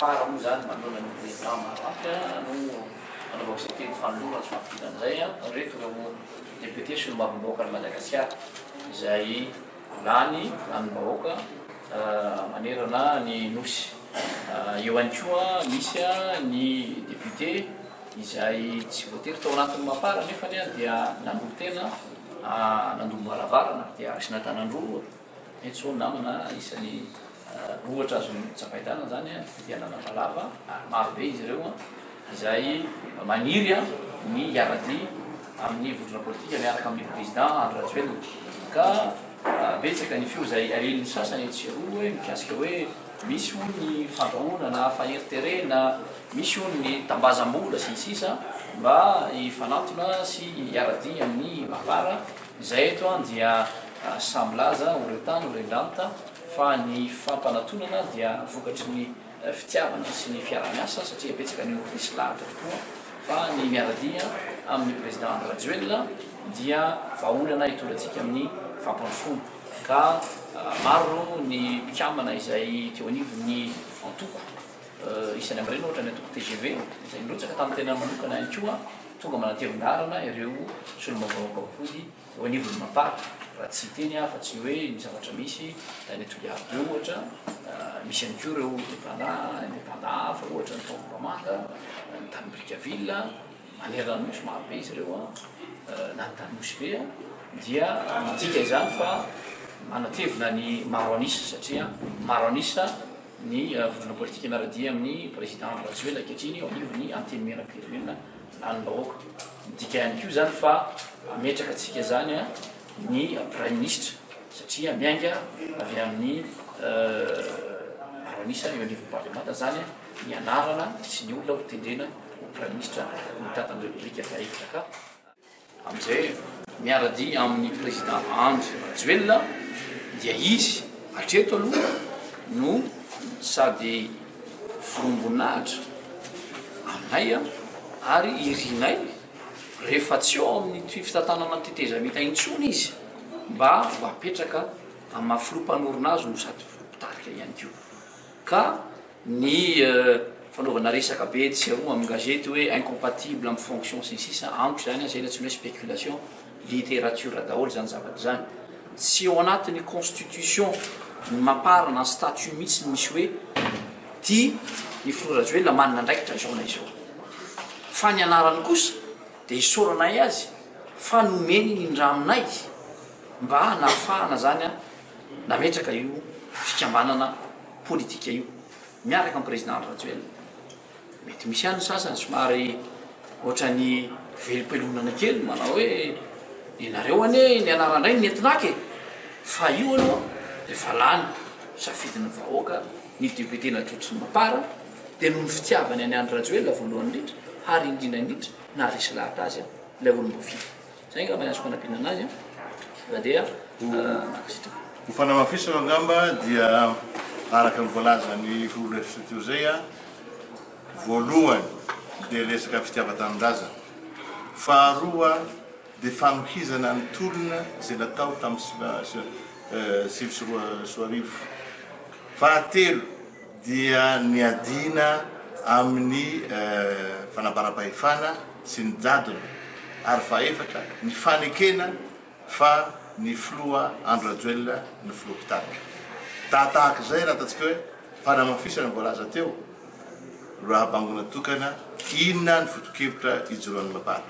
Mapar moa izany manoloana ny Président maro ampy no anaovako izay teny fanolorana sy fampidinana izay. Ireto ireo député solombavambahoakan'i Madagasikara izay lany lanim-bahoaka manerana ny Nosy. Eo ihany koa misy ny député izay tsy voatery tao anatin'ny Mapar nefany dia nanolo-tena nandom-baravarana dia raisina an-tanan-droa. Eto izao ny namana isan'ny ohatra azo tsapain-tanana izany ny fifidianana Ambalava ary maro be izy ireo izay maniry ny hiara-dia amin'ny vondrona politika miaraka amin'ny Président Andry Rajoelina. Ka betsaka ny feo izay aelin'ny sasany etsy sy eroa hoe mikasika hoe misy hono ny fandrahonana faneriterena, misy hono ny tambazam-bola sy ny sisa mba hifanantona sy hiara-dia amin'ny Mapar. Izay eto dia samy milaza ho retany ho rendranotra fa ny fampanatonana dia vokatry ny fitiavana sy ny fiaraha-miasa satria betsaka ny resy lahatra tokoa fa ny miara-dia amin'ny Président Andry Rajoelina dia vahaolana hitondra antsika amin'ny fampandrosoana ka maro ny mpikambana izay teo anivon'ny antoko isany amin'ireny ohatra ny antoko tgv izay nirotsaka tamin'ny tenany manokana ihany koa tonga manatevin-daharana ireo solombavambahoaka voafidy eo anivon'ny Mapar, raha tsy hiteny aho fa tsy hoe ny zavatra misy tany Toliara be ohatra, misy ihany koa ireo indépendant, indépendant hafa ohatra ny tao Moramanga, ny tany Brickaville, manerana ny Nosy maro be izy ireo an, na ny tany Nosy be an, dia midika izany fa manatevina ny maro an'isa satria maro an'isa ny vondrona politika miara-dia amin'ny Président Andry Rajoelina ankehitriny eo anivon'ny Antenimierampirenena lanim-bahoaka. Midika ihany koa izany fa hametraka antsika izany ny Praiminisitra satria miainga avy amin'ny maro an'isa eo anivon'ny parlemanta izany ny anarana sy ny olona ho tendrena ho Praiminisitra mitantana ny Repoblika fahefatra ka Amin'izay miara-dia amin'ny Président Andry Rajoelina dia izy hatreto aloha no sady filoham-boninahitra aminay ary irinay rehefa tsy eo amin'ny fitantanana ny tetezamita intsony izy mba ho apetraka amin'ny maha filoha mpanorina azy no sady filoha mpitarika ihany koa ka Ny fanaovana resaka be etsy sy aroa amin'ny gazety hoe incompatible amin'ny fonction sy ny sisa, amiko izany izay ilay antsoina hoe spéculation, littérature daholo izany zavatra izany. Tsy ao anatin'ny constitution ny mapar na ny statut mihitsy no misy hoe ty ny filoha Rajoelina manana andraikitra izao na izao. Fa ny anarany kosa dia isaoranay azy fa nomeny nindraminay mba nahafahana izany nametraka io fikambanana politika io miaraka amin'ny président Andry Rajoelina. Mety misy ihany ny sasany somary ohatran'ny velom-pelonana kely manao hoe ianareo anie ny anaran-dray no nentinaka e! Fa io aloha efa lany safidin'ny vahoaka ny député natolotry ny Mapar dia noho ny fitiavany an'i Andry Rajoelina voalohany indrindra ary indrindra indrindra naharesy lahatra azy ilay olom-boafidy. Zay angamba ny azoko anampiana anazy an, fa dia mankasitraka. Ho fanamafisana angamba dia araka ny voalazan'ny filoha lefitra teo izay an, voalohany dia resaka fitiavan-tanindrazana, faharoa dia fanohizana ny tolona izay natao tamin'ny 2009, fahatelo dia niadiana amin'ny fanamparam-pahefana sy ny jadona ary fahefatra ny fanekena fa ny filoha Andry Rajoelina no filoha mpitarika. Tahatahaka izay raha ataontsika hoe fanamafisana ny voalaza teo, raha bangona tokana, inona ny foto-kevitra ijoroan'ny Mapar?